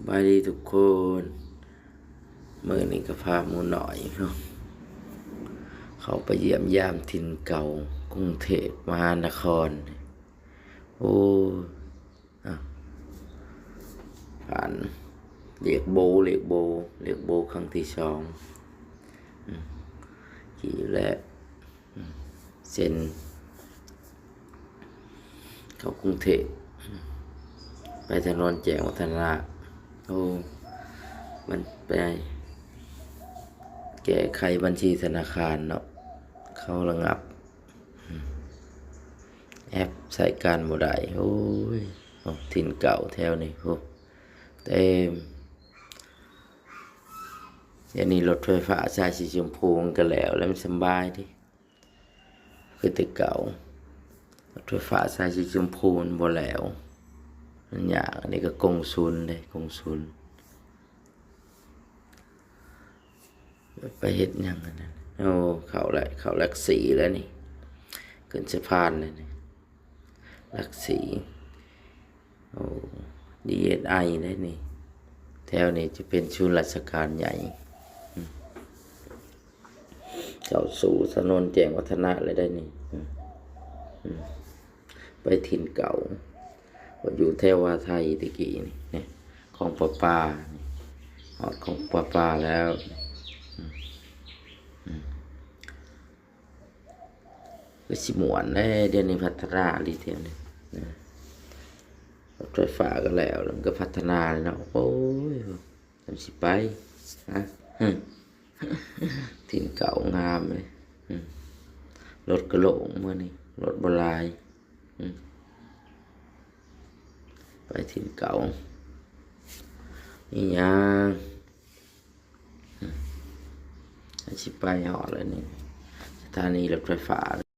ບາຍດີທຸກຄົນ ມື້ນີ້ກໍພາໝູ່ນ້ອຍເນາະ ເຂົ້າໄປຢ້ຽມຢາມຖິ່ນເກົ່າ ກຸງເທບມະຫານະຄອນ. ໂອ້ ອ່ະ ຜ່ານລຽກໂບ ລຽກໂບ ລຽກໂບຄັ້ງທີສອງ ອືມ ຂີ່ຢູ່ແລ້ວ ອືມ ເສັ້ນເຂົ້າກຸງເທບ ໄປຖະໜົນແຈ້ງວັດທະນະ ໂອ້ ມັນໄປແກ້ໄຂບັນຊີທະນາຄານເນາະ ເຂົາລະງັບ ແອັບໃຊ້ການບໍ່ໄດ້. ໂອ້ຍ ໂອ້ ຖິ່ນເກົ່າແຖວນີ້ ໂອ້ ເຕັມ. ດຽວນີ້ລົດໄຟຟ້າສາຍສີຊົມພູມັນກໍແລ້ວ ແລ້ວມັນສຳບາຍເດ້ ຄືແຕ່ເກົ່າ. ລົດໄຟຟ້າສາຍສີຊົມພູມັນບໍ່ແລ້ວ ມັນຍາກ. ອັນນີ້ກໍກົງສູນເດ້ ກົງສູນ. ໄປເຮັດຫຍັງອັນນັ້ນ? ໂອ້ ເຂົ້າແລ້ວ ເຂົ້າຫຼັກສີ່ແລ້ວນີ້ ຂຶ້ນສະພານແລ້ວນີ້ ຫຼັກສີ່. ໂອ້ ດີເອສໄອ ເດ້ນີ້ ແຖວນີ້ຈະເປັນສູນລາຊະການໃຫຍ່ ອືມ ເຂົ້າສູ່ຖະໜົນແຈ້ງວັດທະນະແລ້ວໄດ໋ນີ້ ອືມ ອືມ ໄປຖິ່ນເກົ່າ ຂ້ອຍຢູ່ແຖວວ່າໄທແຕ່ກີ້ນີ້ ນີ້ ຂອງປະປາ ນີ້ ຮອດຂອງປະປາແລ້ວ ອືມ ອືມ ຄືຊິມ່ວນແດ່ ດຽວນີ້ພັດທະນາອີ່ຫຼີແຖວນີ້ ນະ ລົດໄຟຟ້າກໍແລ້ວ ແລ້ວມັນກໍພັດທະນາເນາະ. ໂອ້ຍ ຈຳຊິໄປ ຮະ ຖິ່ນເກົ່າງາມເລີຍ ອືມ ລົດກໍໂລ່ງມື້ນີ້ ລົດບໍ່ຫຼາຍ ອືມ ໄປຖິ່ນເກົ່າ ມີຫຍັງ ອືມ ຊິໄປຮອດແລ້ວນີ້ ສະຖານີລົດໄຟຟ້າ.